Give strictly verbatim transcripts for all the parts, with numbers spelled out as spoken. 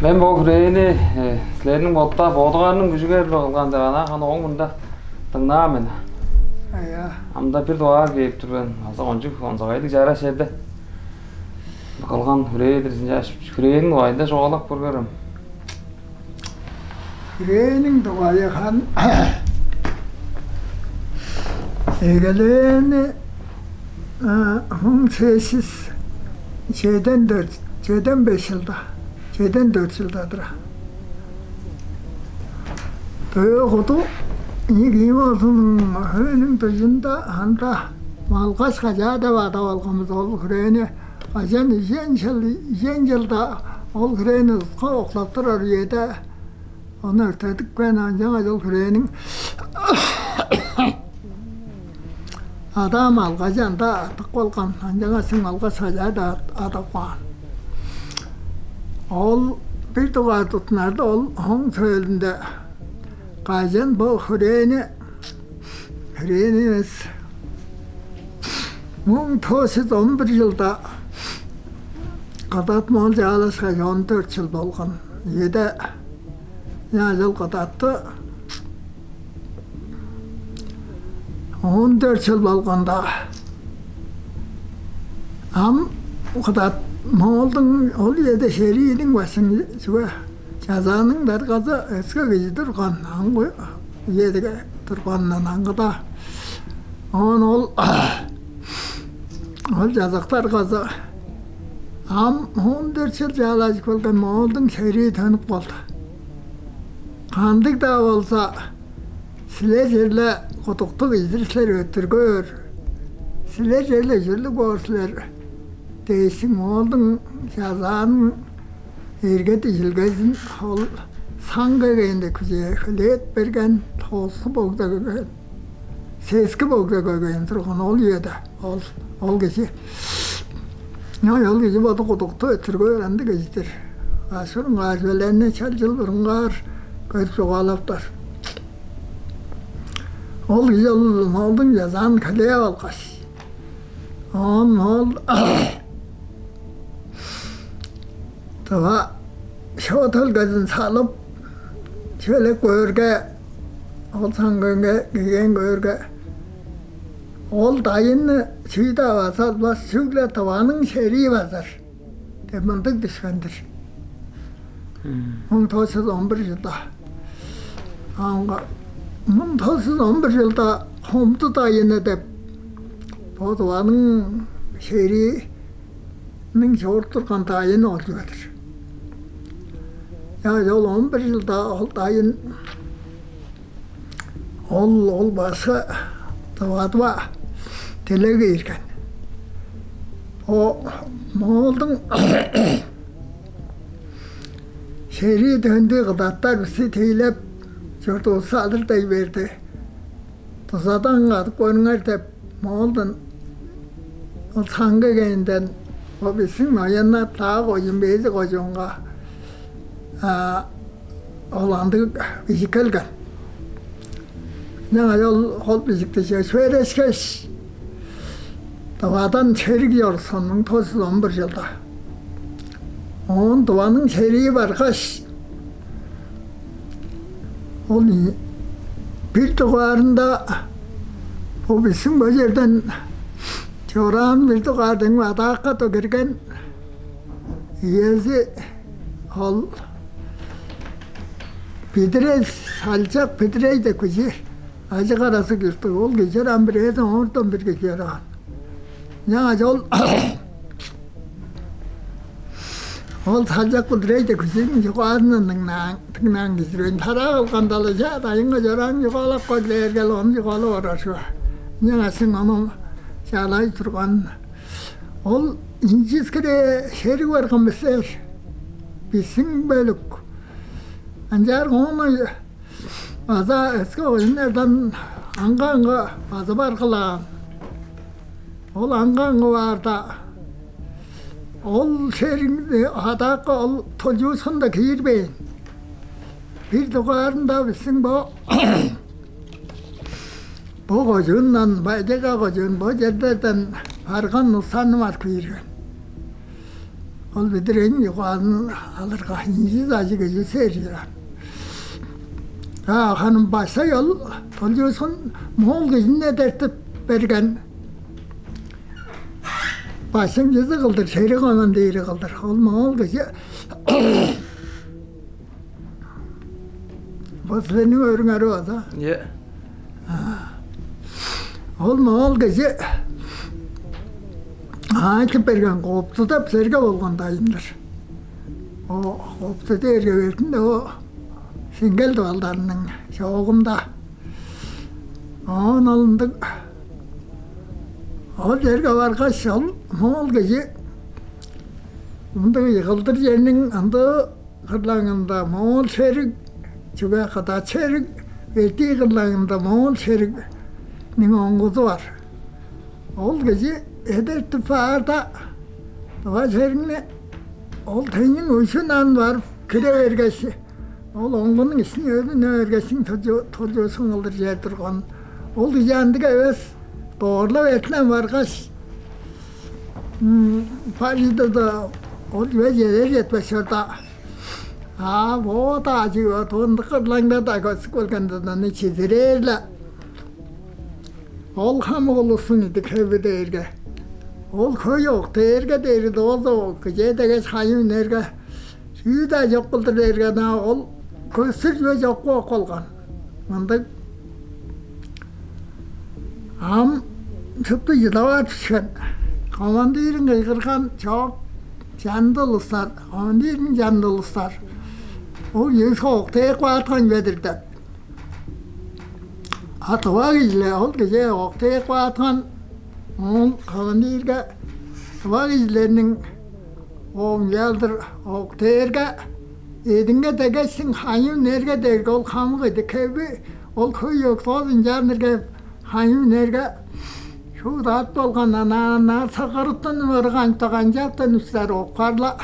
Мен бо хүрээни, э, силерниң ботта бодуңарның күжүңер-биле кылган деп, анаа ханы ооң мурнунда дыңнаан мен. Ая. Амда бир дугаар кээп тур мен, азы кончуг онзагайлыг чараш черде кылган хүрээ-дир, ынчаш хүрээниң дугайында чугаалап көрүңерем. Хүрээниң дугайы хан эгелээни, а, муң сес чүс чеден дөрт, чеден беш чылда, чеден дөрт чылда-дыр. Дөө куду ийи киим олзунуң хөөнүң дужунда анда Малгаш-Кажаа деп адап алганывыс ол хүрээни. Кажан үжен чыл, үжен чылда ол хүрээни утка октап турар үеде ону өрттедип каан, ынчангаш ол хүрээниң адаа Малгажы анда артып калган, ынчангаш Малгаш-Кажаа деп адап каан. Ол бир дугаар туттунарда, ол ооң сөөлүнде кажан бо хүрээни, хүрээни эвес, муң тос чүс он бир чылда кыдат моол чаалашкаш, он дөрт чыл болган. Ийеде, ынчангаш ол кыдатты он дөрт чыл болганда, ам кыдат моолдуң ол үеде шерииниң башкызы чүве, Чазааның даргазы өске кижи турган, аңгы үеде тургандан аңгыда. Оон ол, ол Чазак даргазы ам он дөрт чыл чаалажып келген, моолдуң шерии төнүп калды. Кандыг-даа болза, силер черле кудуктуг кижи-дир силер, өттүр көөр. Силер черле чүрлүг боор силер дээштиң, моолдуң Чазааның эрге-дижиилгезин ол саңга кээрге, хүлээп берген, тоску богда көрген, сески богда көрген турган ол үеде ол, ол кижи. Ой, ол кижи боду кудуктуг, өттүр көөр ындыг кижи-дир. Ашырынгаар чүвелерни чалчыл бурунгаар көрүп чугаалаптар. Ол кижи ол моолдуң Чазаан хүлээп алгаш, оон ол тыва шоо төлгезин салып, чүвелеп көөрге, ол саңгыынга киген көөрге, ол дайынны чүү-даа база албас, чүгле Тываның шерии базар деп мындыг дүшкен-дир. Муң тос чүс он бир чылда. Аңаа муң тос чүс он бир чылда Хомду дайыны деп, бо Тываның шерииниң чоруп турган дайыны ол чүве-дир. Ынчангаш ол он бир чылда ол дайын, ол, ол башкы Тывадыва дилеге кирген. О, моолдуң шерии төндү, кыдаттар бисти тейлеп, чуртувусту алыр дей берди. Дузадан кадып көрүңер деп, моолдан ол саңгы кээнден, ол бистиң нояннар Таа кожуун, Бээзи кожуунга, а, ол андыг бижик келген. Ынчангаш ол, ол бижикти чөпшээрешкеш, Тывадан шериг чорупкан, муң тос чүс он бир чылда. Оон Тываның шерии баргаш, ол и-, бир дугаарында бо бистиң бо черден чораан, бир дугаар деңге Адаакка-даа кирген, иези ол Бидирей, Салчак Бидирей деп кижи, ажыг-аразыг чурттуг. Ол кижи чораан, бирээзи оортан бир кижи чораан. Ынчангаш ол, ол Салчак Бидирей деп кижиниң чугаазындан дыңнаан, дыңнаан кижи-дир мен. Тараа кылган-даа-ла, чаа, дайынга чораан, чугаалап көр дээрге-ле, ону чугаалап орар чүве. Ынчангаш ону чалай турган. Ол Инчискире шериг барган бис, бистиң бөлүк. Ынчаарга ону база өске кожууннардан аңгы-аңгы база баргылаан. Ол аңгы-аңгы баарда, ол шериг, Адаакка ол тулчуушкунда киирбээн. Бир дугаарында бистиң бо, бо кожуундан, Бай-Тайга кожуун, бо черлерден барган улустарны барып киирген. Ол бүдүрейниң угаазын алырга, ийи чүс ажыг кижи сээрлиир аан. А харын баштай ол толчуускун моол кижини эдертип берген. Башкыңчызы кылдыр, шериг командиры кылдыр. Ол моол кижи бо силерниң өрүңер база. Е. Ол моол кижи айтып берген, копту деп, силерге болган дайын-дыр. О, копту дээрге бертин-даа, о, Сиңгел дугалдарының чоогунда. Оон ол ындыг, ол черге баргаш, ол моол кижи мындыг кылдыр черниң ындыы кырлаңында моол шериг, чүге, кыдат шериг, бертии кырлаңында моол шеригниң оңгузу бар. Ол кижи эдертип баарда, тыва шеригни, ол тыйын үжүн ан барып кире бергеш, ол оңгунуң иштин өрүне бергештиң, толчу-, толчуускун кылдыр чер турган. Ол кижи ындыг эвес, доорлап эртинен баргаш, м, бар чыдырда ол чүве чедер четпес чорда, а бо-даа чүве, тонду кырлаңда-даа көстүп келгенде, аны чизирээр-ле. Ол хамык улустуң идик-хеви дээрге, ол хөй октээрге дээри дооза, кижээ дегеш хайы үнерге, чүү-даа чок кылдыр дээрге, ынаа ол көстүр чүве чок бооп калган. Мындыг. Ам шупту чыдаваат бишкен. Командирин кыйгырган чоок чанды улустар, командирниң чанды улустар. Ол Йыска октээп кааткан бе-дир деп. А тыва кижилер, ол кижи октээп кааткан, оон командирге, тыва кижилерниң оон чалдыр октээрге, эдинге дегештиң хайын үнерге дээрге, ол хамык идик-хеви, ол хөй октоозун чанырга, хайын үнерге, шуут ат болган анааннар сыгырыптын ырган канчаптан үстер оккарла.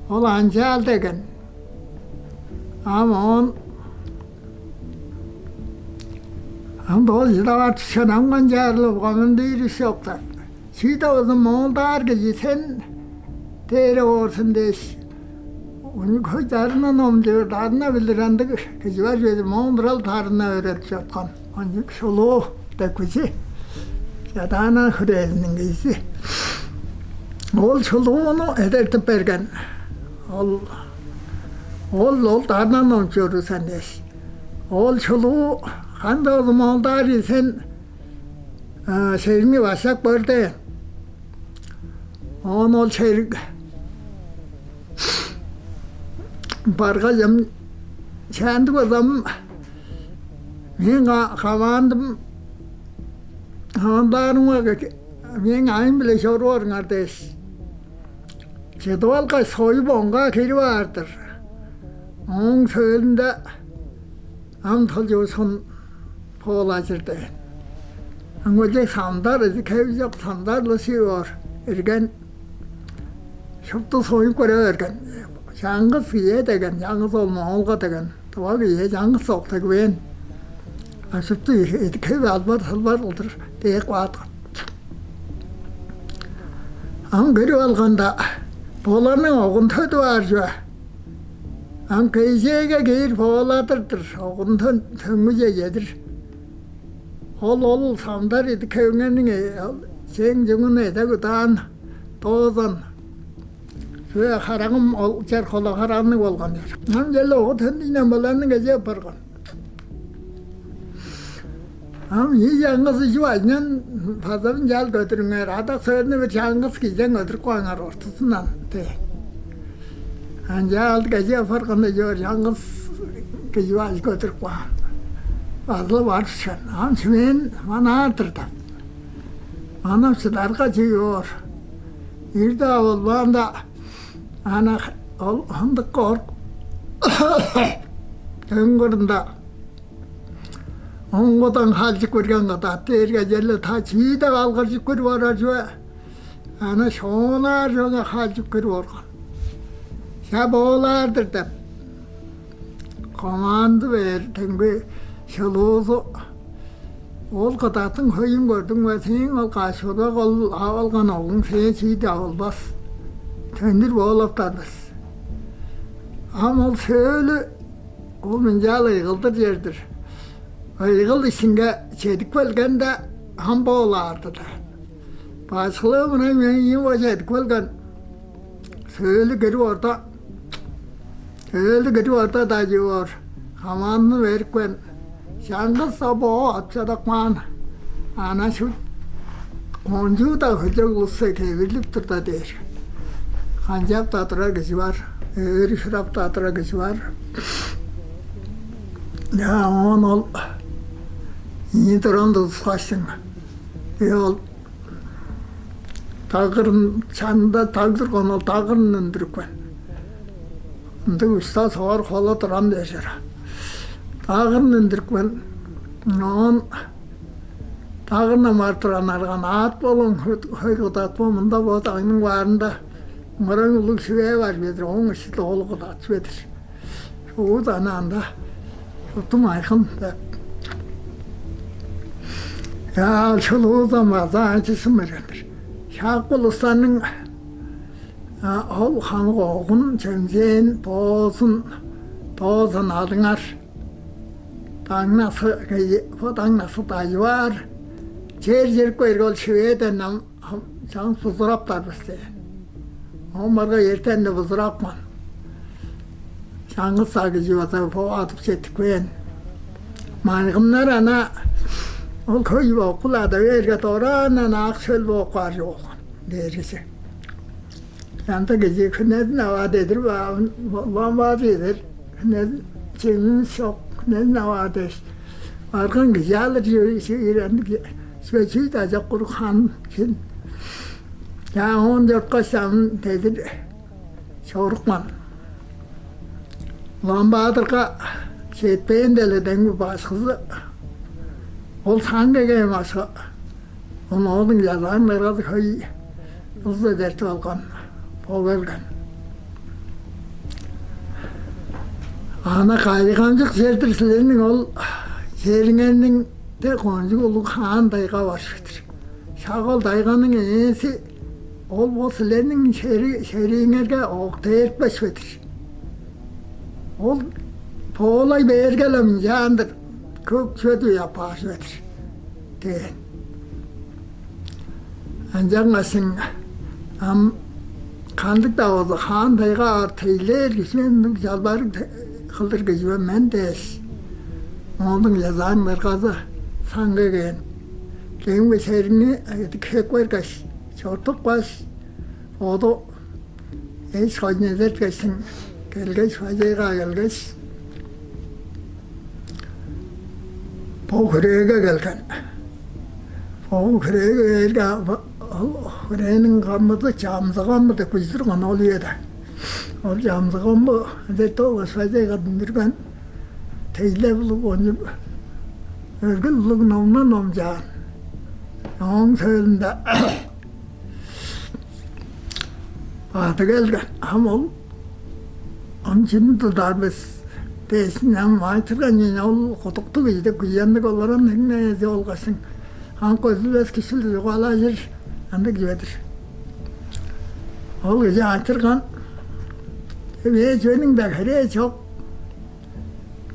Ол ынчаал деген. Ам оон, ам доо чыдаваат бишкен, ам канчаарлы командир иш чок деп. Чүү-даа болза, моолдаар кижи сен дээре боор сен дээш. Ону хөй дарыына номчуур, дарыына билир ындыг кижи бар чүве, моон турал дарыына өөредип чоруткан. Ону Шулуу деп кижи, Чадаана хүрээзиниң кижизи. Ол Шулууну эдертип берген. Ол, ол, ол дарыына номчуур сен дээш. Ол Шулуу, кандыг болза, моолдаар кижи сен, а, шеригни баштап көр дээн. Оон ол шериг баргаш, ам чаандык болза, ам мээң ка-, командам, командаарымга ке-, мээң айым-биле чоруп орыңар дээш, чыдып алгаш, союп, оңга кирип аар-дыр. Ооң сөөлүнде ам толчуускун бооп-ла чор дээн. Ам ол чек самдар, идик-хеви чок самдар-ла чүү боор, эрген. Шупту союп кире берген. Чаңгыс кижи-даа дээн, чаңгыс ол моолга дээн, тыва кижи чаңгыс октап кээр. А шупту идик-хеви албар-салбар кылдыр дээп кааткан. Ам кирип алганда, боларның огун төдүп аар чүве. Ам кежээге киир бооладыр-дыр, огун төн-, төңмүже чедир. Ол, ол самдар идик-хевиңерниң, э, ол чең-чүңүн эдек удаан доозан, чүве, хараң ам ол чер хола хараанныг болган чор. Ам черле огун төндүнен боларның кежээ апарган. Ам ийи чаңгыс ижип, айнан база ынчаал көдүрүңер, адак сөөрнү бир чаңгыс кижиден көдүрүп кааңар ортузундан дээн. Ынчаал кежээ апарганда, чоор, чаңгыс кижи бажы көдүрүп каан. База-ла бар ышкан. Ам шимээн манаар-дыр деп. Манап шыдарга чүү боор? Үр-даа болбаанда, ана ол ындыг корк дөң кырында оңгудан халчып кирген кыдат дээрге, черле та чүү-даа алгыржып кирип орар чүве. Аны шоолаар чүвеге халчып кирип орган. Чаа, бооп алыр-дыр деп, команда бээр. Демги Шулуузу: «Ол кыдаттың хөйүн көрдүң бе? Сээң ол каш-ла ол ап алган оглуң сээң чүү-даа болбас» төндүр бооп алыптар бис. Ам ол сөөлү, ол мынчаал ыйгылдыр чер-дир. Ыйгыл иштинге чедип келгенде, ам бо олаар-дыр. Башкылыы мынай мээң ийи бо чедип келген. Сөөлү кирип орда, сөөлү кирип орда-даа чүү боор, хамаанны берипкен. Чаңгыс-даа боо ап чадап каан. Ана шуут кончуг-даа хөлчок улус-ла кевирлип турда дээр. Канчап-даа турар кижи бар, өөрү шырап-даа турар кижи бар. Я, оон ол ийи туран тудускаштың, э, ол дагырын, чанында даг турган ол дагырын үндүрүпкен. Ындыг ушта соор холу турам дээр чор. Дагырын үндүрүпкен. Оон дагырындан барып турган арган аът болуң, хөй кыдат бо, мында бо дагның баарында мырың улуг шивээ бар бедир, ооң ишти долу кыдат чүве-дир. Шуут ана анда шупту майгын деп. Я, шулууза база ачызын берген-дир. Шак улустарның, а, ол хамык огун, чемзээн, боозун, доозун алыңар. Даңназы, бо даңназы дайып аар. Чер чедип кээрге, ол шивээден ам, ам чаңгыс бузураптар бис дээн. Омарга эртенде бузурапкан. Чаңгыс-даа кижи база бо адып четтикпээн. Майгыннар ана ол хөй боккул ада бээрге, дораан ана ак шөл бооп каар чүве болган дээргизи. Янда кижи хүнезин аваа дедир, улам баар чедер. Хүнезин чемивис чок, хүнезин аваа дээш. Барган кижи алыр чүве, чүве, чүве, чүү-даа чок, куруг хан кин. Я, оон чорткаш, ам дедир чорупкан. Улан-Баатырга четпээн-деле, демги башкызы ол саң кегээн башкы. Ону ооң чазаан кыргазы хөй улус эдертип алган, бо келген. Ана кайгамчык чер-дир силерниң ол чериңерниң, де кончуг улуг хаан-дайга бар чүве-дир. Шак ол дайганың ээзи ол бо силерниң шери-, шерииңерге октээрипкеш бе-дир. Ол боолай бээрге-ле мынчаан-дыр, көк чүве-дир, апаар чүве-дир дээн. Ынчангаш ам кандыг-даа болза, хаан-дайга аар тейлээр кижи мен, чалбарыг кылдыр кижи мен дээш, ооң чазаан кыргазы саң кегээн. Демги шеригни эдип хеп бергеш, чорудупкаш, боду эш-хойну эдерткештиң келгеш, бажайга келгеш, бо хүрээге келген. Бо хүрээге кээрге, ол хүрээниң камбызы Чамзыгамбы деп кижи турган ол үеде. Ол Чамзыгамбы эдертип алгаш, бажайга үндүрген. Тейлеп улуг, ону өргүл улуг номну номчаан. Ооң сөөлүнде бады келген. Ам ол, ам чүнү тудар бис дээш, ам айтырган, ол кудуктуг кижи деп, кыянныг олар ам, эң эзи болгашың. Ам көзүлбес кижи-ле чугаалажыр, ындыг чүве-дир. Ол кижи айтырган: «Ээ, чүвениң-даа херээ чок.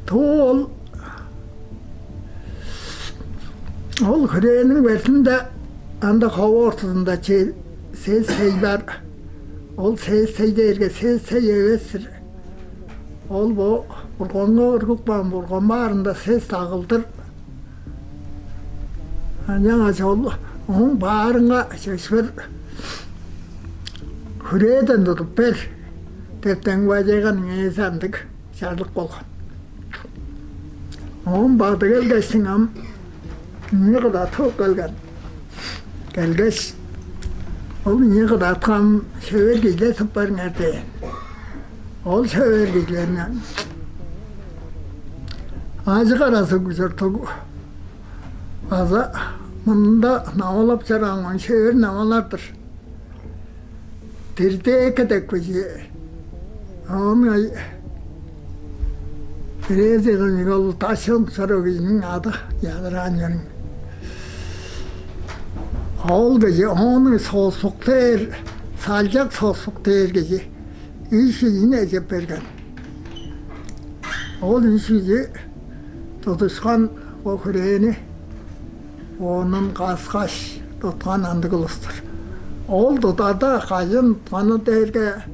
Туу ол, ол хүрээниң бертинде, анда хову ортузунда че-, сес сей бар. Ол сес сей дээрге сес сей эвес-тир. Ол бо Бурганга ыргып каан, Бурган баарында сес дагылдыр. Ынчангаш ол ооң баарынга чөпшүрер хүрээден тудуп бер» деп, демги бажайганың ээзи ындыг чарлык болган. Оон бады келгештиң ам ийи кыдат тып келген. Келгеш, ол ийи кыдатка ам шевер кижилер тып бериңер дээн. Ол шевер кижилерни ажыг аразы чурттуг база мында намалап чораан шевер намалар-дыр. Дирдеке деп кижи. Оон ай бирээзи кылмык ол дашын чору кижиниң ады ядыраан чорун. Ол кижи ону сосук дээр, Салчак Соксук дээр кижи үш ийин эдип берген. Ол үш ийи тудушкан бо хүрээни, оон каскаш туткан ындыг улус-тур. Ол тударда кажан тутканы дээрге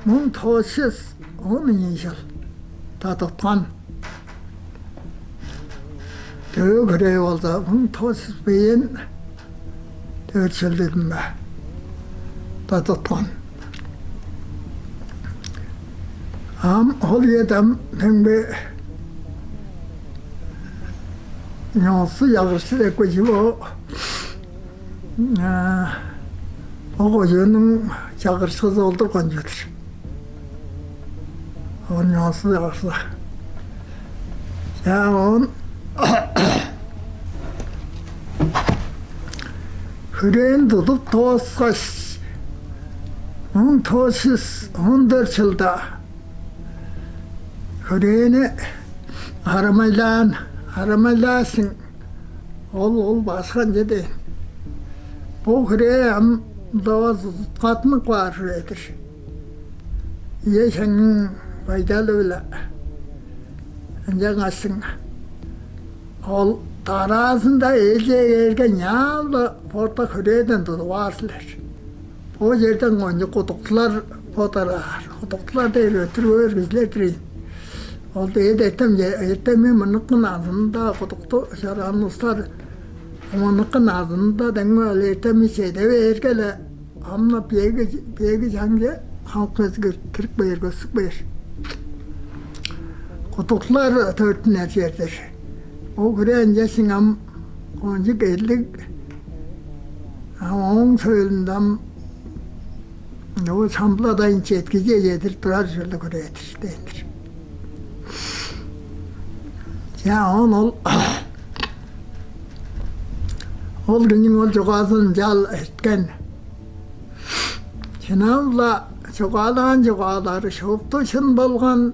муң тос чүс он ийи чылда туткан. Дөө хүрээ болза, муң тос чүс бежен дөрт чыл дидим бе? Туткан. Ам ол үеде ам демги Ньоосу чагырыкчы деп кижи бо, а, бо кожууннуң чагырыкчызы ол-дур, кончуг-дур. Ол Ньоосу чагырыкчы. Чаа, оон хүрээн тудуп дооскаш, муң тос чүс он дөрт чылда хүрээни арамайлаан, арамайлаашың, ол, ол башкы ынча дээн: «Бо хүрээ ам-даа база туткаттынып каар хүрээ-дир. Ийе, сеңниң байдалы-биле. Ынчангаштың ол дараазында ээлчээ кээрге, ынчаар-ла бо хүрээден тудуп аар силер. Бо черден кончуг кудуктулар бодараар. Кудуктулар дээр өттүр көөр кижилер-дир ийин. Ол дээди эртем, эртемниң мурнуку назынында кудукту чораан улустар, мурнуку назынында демги ол эртемни чеде бээрге-ле, ам-на биеги, биеги чаңчы хамык безин кирип бээр, көстүп бээр. Кудуктулар төрүттүнер чер-дир. Ол хүрээ ынчаштың ам кончуг эрлик, а ооң сөөлүнде ам ол шамбылада ынча четкиже чедир турар ужурлуг хүрээ-дир» дээн-дир. Чаа, оон ол, ол кижиниң ол чугаазын ынчаар эрткен. Шынап-ла чугаалаан чугаалары шупту шын болган.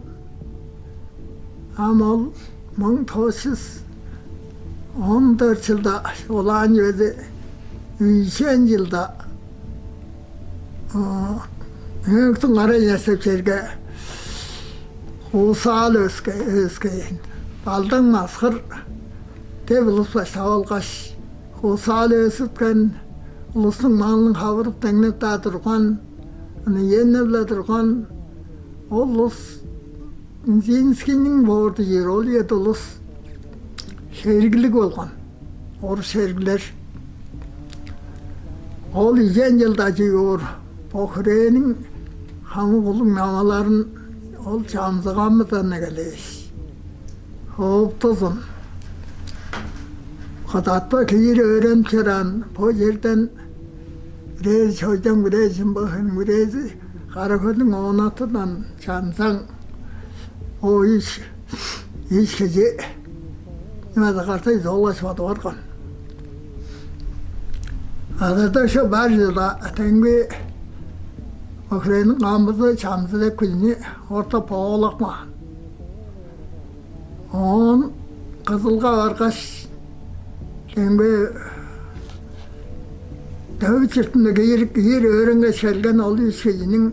Ам ол муң тос чүс он дөрт чылда, чугаалаан чүвези, үжен чылда, о, Өөктүң Кара-Чырык черге Хуусаал Өске-, Өскээн, Балдан Маскыр деп улус баштап алгаш, Хуусаал Өскээн улустуң малын хавырып, деңнеп-даа турган, ынчан иени-биле турган. Ол улус Минзинскийниң боорду чыыр, ол үеде улус шериглиг болган, орус шериглер. Ол үжен чылда чыып боор бо хүрээниң хамык улуг намаларын ол чамзыган-мыдан эгелээш, хооптузун кудатпа киир өөренип чораан, бо черден бирээзи Чойдан, бирээзи Чымбы-Хемниң, бирээзи Кара-Хөлдүң Оон-Аттыдан, Чанзаң, бо үш, үш кижи ынчалдыр катай долгаш бодап орган. Азырда шо бар чылда демги бо хүрээниң камбызы Чамзы деп кижини орта боолап каан. Оон Кызылга баргаш, демги Төвүт чуртунда киир, киир өөренгеш келген ол үш кижиниң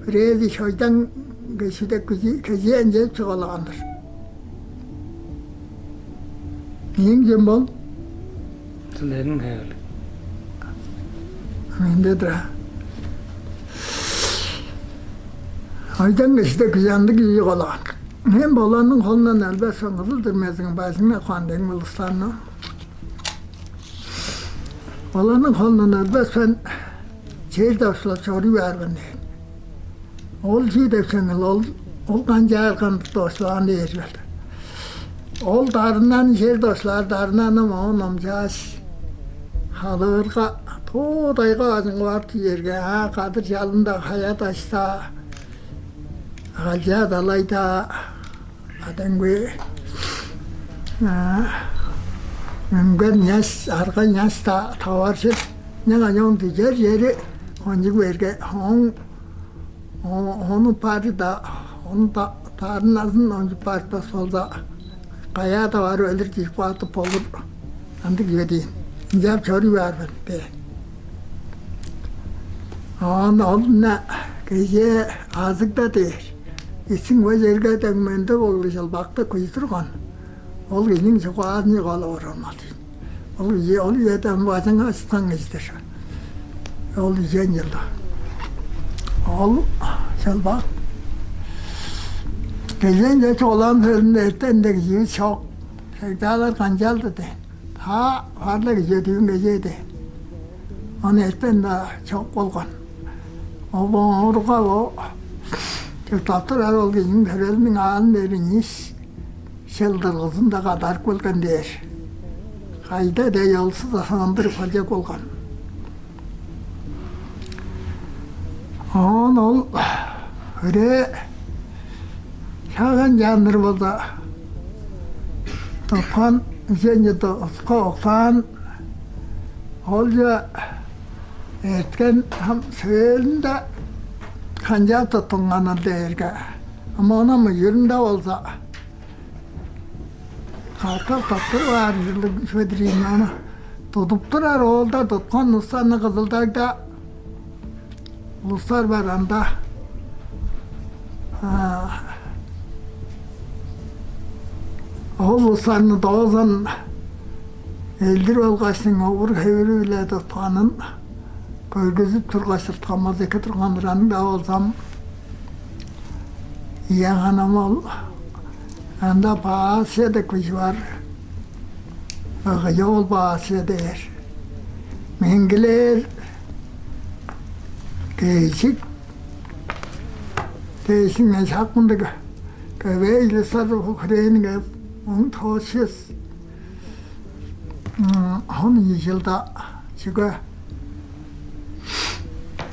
бирээзи Чойдан кижи деп кижи, кижи ынча деп чугаалаан-дыр. Мээң чем бол? Силерниң хевирлиг. Менде-дир аа. Чойдан кижи деп кижи ындыг кижи чугаалаан. Мен боларның холундан өлбес мен, Кызыл-Дүрмезиниң бажыңынга каан дең улустарны. Оларның холундан өлбес мен, чер дошкулап чоруй баар мен дээн. Ол чүү деп сеңил, ол, ол канчаар кандыг дошкулаан дээр чүвел. Ол дарыннарын, чер дошкулаар дарыннарын оон номчааш, халыырга, тоо тайга бажыңга барып дижерге, аа, кадыр чалын-даа, хая-даш-даа, калчаа далай-даа, а демги, а, үңген ыяш, арга ыяш-даа таваржыр. Ынчангаш оон дижер чери кончуг берге, ооң, о-, ону бары-даа, ону-даа, дарыннарын номчуп бартпас болза, каяа-даа барып өлүр, чип каап болур. Ындыг чүве дээн. Ынчап чоруй баар мен дээн. Оон ол-на кежээ азыгда дээр. Исиң бо черге дөмей мөндө боглу чылбакты кый турган. Ол кижиниң чугаазын чугаалап орармал дийин. Ол кижи ол үеде бажыңга чыткан кижи-дир. Ол үжен чылда. Ол чылбак кежээде чугаалаан сөөлүнде эртен-даа киживис чок. Сагдалар канчалды дээн. Та бар-ла кижи өдүүн кежээ дээн. Ону эртен-даа чок болган. Ол бо оорга бо чурттап турар ол кижиниң төрелиниң аалын бээр ийи чыл дургузунда кадарып келген дээр. Кайда-даа ёзулалды сыындырып калчак болган. Оон ол хүрээ шаган чаныр болза, туткан үжен чылда утка октаан, олче эрткен ам сөөлүнде канчап туттунган ол дээрге, ам оон ам үжүрүнде болза, катап туттуруп аар ужурлуг чүве-дир ийин. Ону тудуп турар оолдар туткан улустарны Кызылдагда улустар бар анда. А, ол улустарны доозан элдир болгаш, овур-хевири-биле тутканын көргүзүп тургаш, туткан болза эки турган-дыр. Аны-даа болза ам, ийе, ханам, ол анда Паасия деп кижи бар. Ыгы, ол Паасия дээр. Меңгилээр Кежик дээш, мен шак мындыг көвей улустар бо хүрээни кээп, муң тос чүс он ийи чылда, чүге,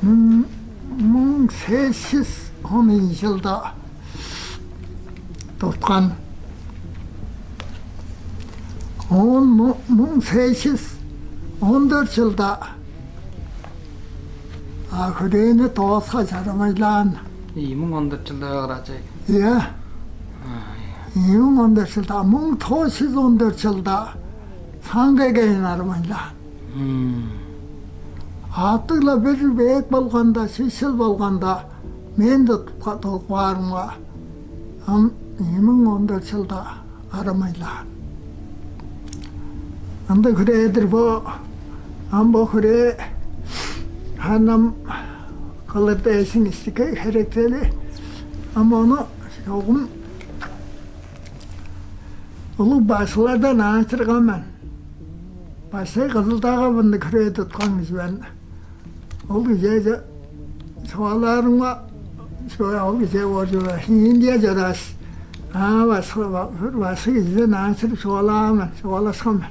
муң, муң сес чүс он ийи чылда туткан. Оон му-, муң сес чүс он дөрт чылда, а, хүрээни дооскаш арамайлаан. Ийи муң он дөрт чылда бе, Карачай? Ийе. А, ийе. Ийи муң он дөрт чылда, муң тос чүс он дөрт чылда Саң-Кегейин арамайлаан. Мм. Аъттыг-ла бир век болганда, чүс чыл болганда, мен тудуп ка-, тудуп каарымга, ам ийи муң он дөрт чылда арамайлаан. Ындыг хүрээ-дир бо. Ам бо хүрээ ханам кылыр дээш, истике херектели. Ам ону чогум улуг башкылардан аңчырган мен. Баштай Кызылдагга мындыг хүрээ туткан кижи мен. Ол кижиже чугаалаарымга, чугаа-, ол кижи оржуга Индия чорааш, аа, башкы, ба-, бир башкы кижиден аңчырып чугаалаан мен, чугаалашкан мен.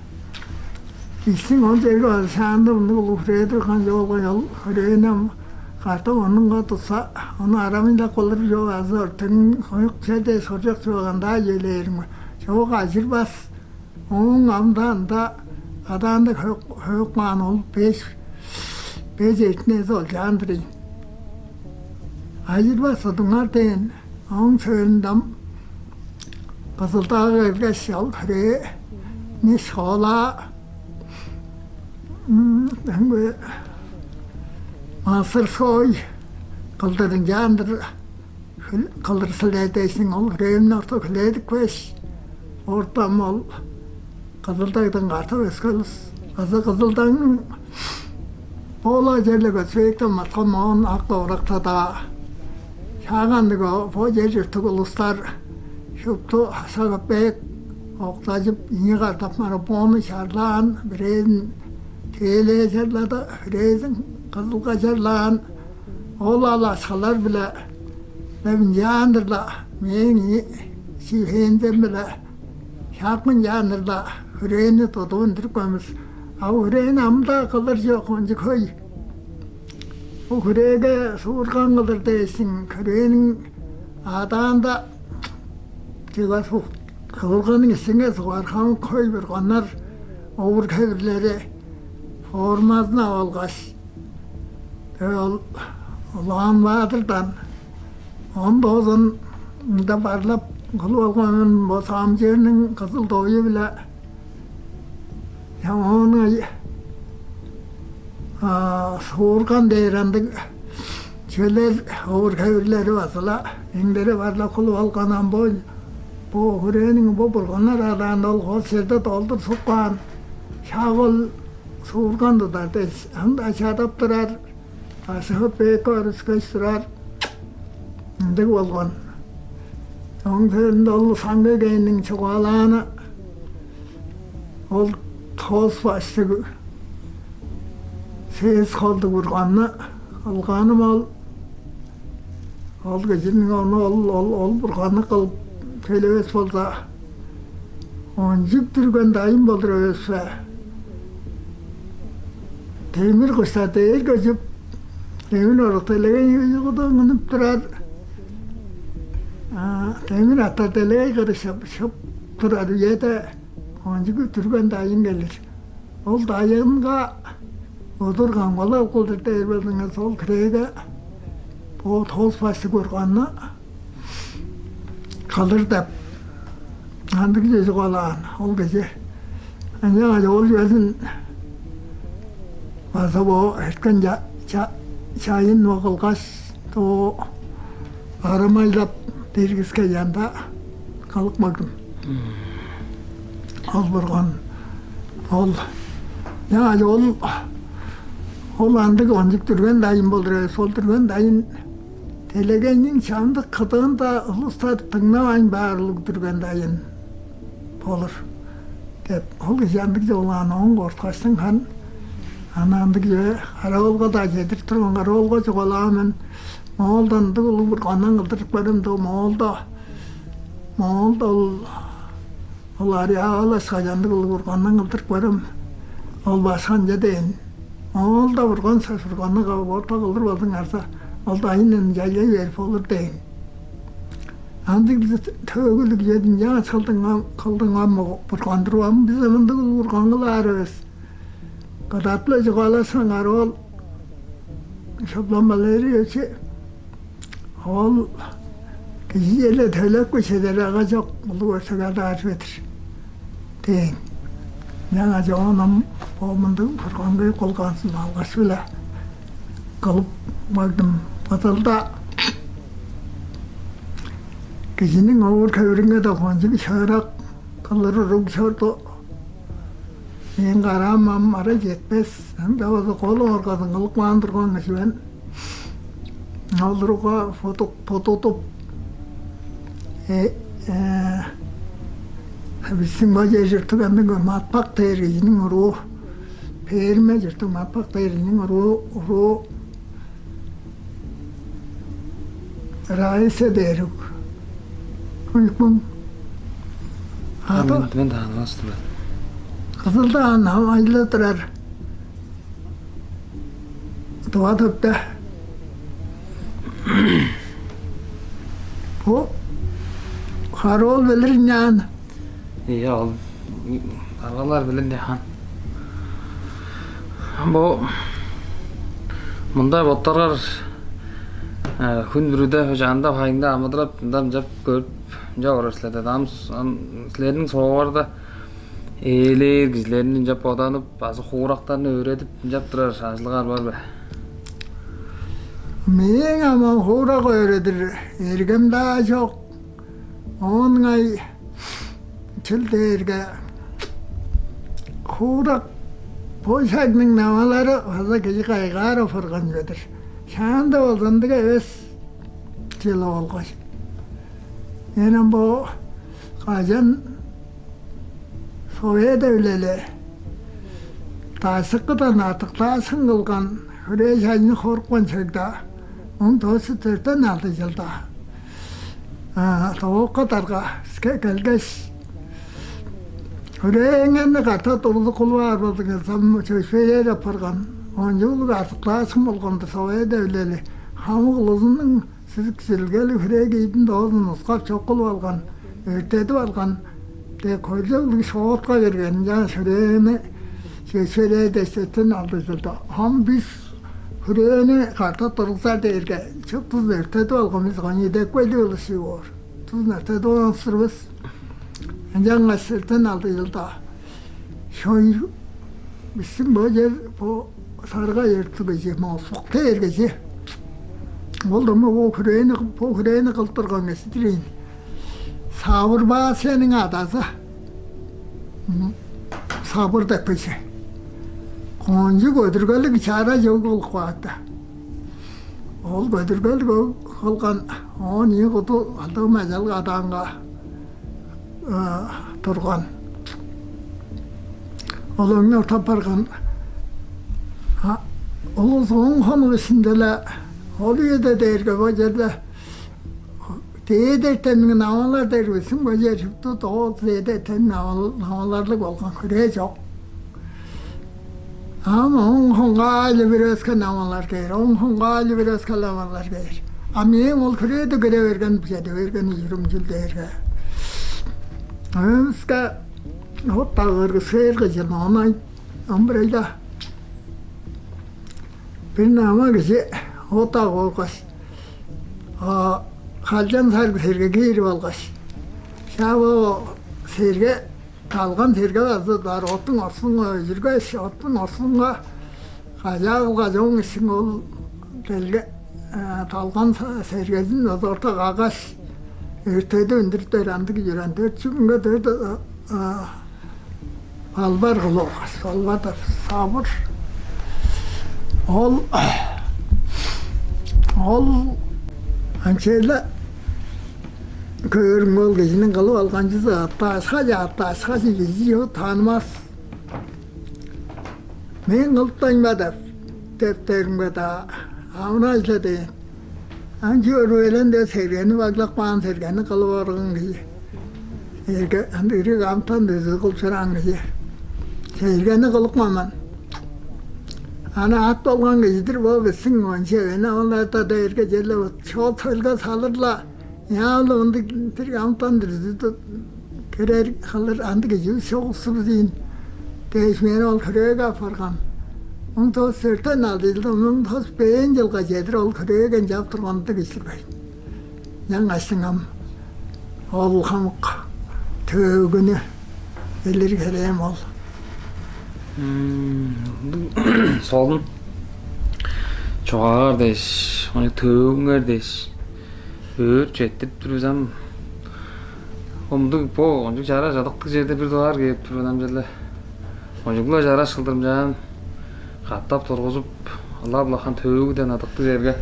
Бистиң ол черге база шаанда мындыг улуг хүрээ турган чүве болгай, ол хүрээни ам катап онуңга тутса, ону арамайлап кылыр чүве азы өртеңин хоюк чеде соржок чүве, кандаа чүвелээрим. Чоок, ажырбас. Ооң амда-ында адаанда хө-, хөөп каан ол беш, беш эртинези олчаан-дыр ийин. Ажырбас, тудуңар дээн. Ооң сөөлүнде ам Кызылдагга келгеш, ол хүрээни школа, м, ындыг мастерской кылдыр ынчаан-дыр. Хүл-, кылдыр силер дээш, ол хүрээни орта хүлээдипкеш, ортам ол Кызылдагдан катап өске улус. Азы Кызылдагның бо-ла черле Көстүбектен баткан моон ак довуракта-даа шак ындыг бо чер чурттуг улустар шупту сагып бээк октажып, ийи катап марафонну чарлаан, бирээзин Тээлээ чарлады, бирээзин Кызылга чарлаан. Ол алашкылар-биле, ынчаан-дыр-ла, мээң ийи чижээлерим-биле шак мынчаан-дыр-ла хүрээни тудуп үндүрүп каан бис. А хүрээни ам-даа кылыр чок, кончуг хөй. Бо хүрээге суурган кылыр дээш, хүрээниң адаанда чыгар суг-, суурганның иштинге сугар хамык хөй бурганнар, овур-хевирлери формазын ап алгаш, ол Улаан-Баатырдан, оон доозун мында барлап кылып алган бо Самчыырның кызыл дою-биле, оон, а, суурган дээр ындыг Чүвелер, овур-хевирлери база-ла эңдере бар-ла кылып алган ам бо, бо хүрээниң бо бурганнар адаанда ол хос черде долдур суккаан шак ол суурган тудар дээш, ында чадап турар, башкы бээкке өрүскеш турар, ындыг болган. Ооң соонда ол Саңгы Эгейниң чугаалааны, ол тос баштыг сес холдуг бурганны кылганым ол, ол кижиниң ону ол, ол, ол бурганны кылып төлевес болза, кончуг дүрген дайын болур эвес бе? Демир куштар дээр көжүп, демир орук делегей куду ыңынып турар. А, демир аттар делегей кыры шып, шып турар үеде кончуг дүрген дайын келир. Ол дайынга удур камгалал кылдыр дээр болзуңар, ол хирээге бо тос баштыг бурганны кылыр деп, ындыг чүве чугаалаан ол кижи. Ынчангаш ол чүвезин база бо эрткен ча-, ча-, чайын бо кылгаш, доо арамайлап бергиске чанда кылып кагдым. Ол бурган, ол, ынчангаш ол, ол ындыг кончуг дүрген дайын болур эвес, ол дүрген дайын делегейниң чамдык кыдыында улус-даа дыңнавайн баар улуг дүрген дайын болур деп, ол кижи ындыг чугаалаан. Оон корткаштың харын, ана ындыг чүве Кара-оолга-даа чедирип турган, Кара-оолга чугаалаан мен, Моолдан ындыг улуг бургандан кылдырып көрем доо, Моолда, Моолда ол, ол ариагалашкаш ындыг улуг бургандан кылдырып көрем, ол башкы ынча дээн. Моолда бурган, сес бурганны кавы орта кылдыр болдуңарза, ол дайындан чайлай берип болур дээн. Андыг төөгүлүг чедин чаңгыс кылдың ам, кылдың ам бурган турган, бис ам ындыг улуг бурган кылаар эвес. Кыдат-ла чугааласаңар, ол Шоблан Валерьевич, ол кижи черле төлеп кышедер ага чок, улуг өртек адаар чүве-дир дээн. Ынчангаш оон ам бо мындыг бурганга кол кансын алгаш-биле кылып кагдым. База-ла кижиниң овур-хевиринге-даа кончуг шыырак кылыр уруг чорду. Мээң караам ам арай четпес. Ам-даа болза кол ооргазын кылып каан турган кижи мен. Ол уругга бодук-, бодудуп, э, э, бистиң бо чер чурттуг ындыг Матпак дээр кижиниң уруу, Перми чурттуг Матпак дээр кижиниң уруу, уруу Раиса дээр ук. Уйкуң. А, ады мен, мен таанывас-тыр мен. Кызылда ам ажылдап турар. Тыва төпте. Бо Кара-оол билир ыйнаан. Ийе, ол аргалар билир ыйнаан. Бо мында боттаргар, э, хүн бүрүде, чаанда, хайыңда амыдырап, мында ынчап көрүп, ынчап орар силер-даа. Ам, ам силерниң сооварда ээлээр кижилерни ынчап боданып, база хуурактарны өөредип, ынчап турар ажылыңар бар бе? Мээң ам хуурак өөредир эргем-даа чок. Оон ыңай чүл дээрге, хуурак бо шагның намалары база кижи кайгаар апарган чүве-дир. Шаанда болза ындыг эвес чүве болгай. Мен ам бо кажан Совет Эвилели дашыкыдан артыктаашкын кылган, хүрээ-шажын хорупкан шагда, муң тос чүс дөртен алды чылда, а, Тывавыска дарга биске келгеш, хүрээңерни катап тургузуп кылып аар болзуңарза, ам чөпшээрээр апарган, кончуг улуг артыктаашкын болган-дыр. Совет Эвилели хамык улузунуң сизик-силгели, хүрээ-киидин доозун ускап, чок кылып алган, өрттедип алган деп, көрүжүглүг шоотка берген. Ынчан хүрээни чөпшээрээр дээш, дөртен алды чылда. Ам бис хүрээни катап тургузар дээрге, чыптызын өрттедип алган бис, кончуг идепкейлиг улус чүве боор. Чыптызын өрттедип алган-дыр бис. Ынчангаш дөртен алды чылда шой бистиң бо чер, бо Сарыгай өрттүг кижи, Москва дээр кижи. Ол дыма бо хүрээни, бо хүрээни кылып турган кижи-дир ийин. Савыр Баасияның адазы. М, Савыр деп кижи. Кончуг көдүргелиг чара чоок кылып каапты. Ол көдүргелиг ол кылган, оон ийи куду алдыгы мажалыг адаанга турган. Ол өңнөр таппарган. А, улус он хонук иштинде-ле ол үеде дээрге бо черде дээди эртемниң намалар дээр бистиң бо чер шупту доо дээди эртемниң намал-, намаларлыг болган хүрээ чок. Ам он хонгайлы бир өске намалар кээр, он хонгайлы бир өске намалар кээр. А мээң ол хүрээде кире берген, чеде берген ужурум чүл дээрге. Өөмүске от-даа кыргыс кээр кыжын, оон ам бир айда бир нама кижи от-даа коргаш, а, халчан сарыг серге киирип алгаш, шаа бо серге, талган серге база бар, оттуң орсунга үжүргеш, оттуң орсунга кажаа кылгаш, ооң иштинге ол делге, э, талган сергезин база орта каггаш, өртедип үндүрүптер ындыг чүве. Дөрт чү-, хүнге дөрт, э, балбар кылып алгаш, балбар деп, савыр. Ол, ол анчейле көөрүң, ол кижиниң кылып алган чүзү аптаашка, аптаашка кижи чыып танымас. Мен кылыптайн ба деп, деп дээримге-даа, амырай-ла дээн. Ам чү өрү элен-даа сергени баглап каан, сергени кылып орган кижи. Эрге ындыг ириг амтан дөзү кылып чораан кижи. Сергени кылып каан. Аны ат болган кижи-дир бо бистиң онча эвен аваларда да эрге черле чоот сойулга салыр-ла. Яалы ындыг бир амтан-дыр, кирер кылыр андыг киживис чок устур дийин дээш, мени ол хүрээге апарган. Муң тос сөртен алды чылда, муң тос бээн чылга чедир ол хүрээге ынчап турган ындыг кижи-дир мен. Ынчангаштың ам ол хамык төөгүнү билир херээм ол. М, солун чугаалар дээш, ону төөгүңер дээш, өөр четтирип тур бис ам. Омдуг бо кончуг чараш ыдыктыг черде бир дугаар кээп тур мен ам черле. Кончуг-ла чараш кылдырымчаан катап тургузуп, ылап-ла хан төөгүден ыдыктыг черге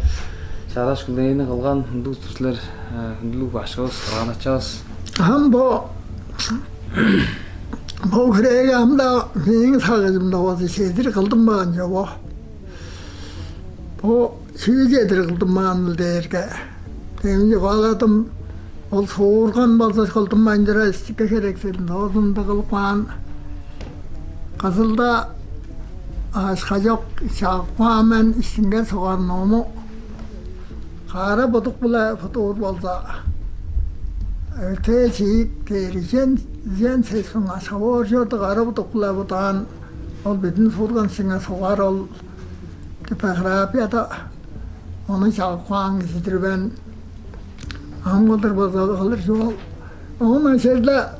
чараш хүлээни кылган ындыг улус-тур силер, э, хүндүлүг башкывыс, кырган-ачавыс. Ам бо, бо хүрээге ам-даа мээң сагыжымда болза чедир кылдынмаан чоп. Бо чүү чедир кылдынмааныл дээрге, демги чугааладым, ол суурган болза кылдынмайн чорааш, чике херекселин доозунда кылып каан. Кызылда аашка чок чагып каан мен иштинге сугар ному. Кара будук-биле будуур болза, өртээ чиик дээр, ижен, ижен сес муң аша боор чорду кара будук-биле будаан, ол бүдүн суурган иштинге сугар ол. Типографияда ону чагып каан кижи-дир мен. Ам кылдыр болза кылыр чүве ол. Оон ынчалда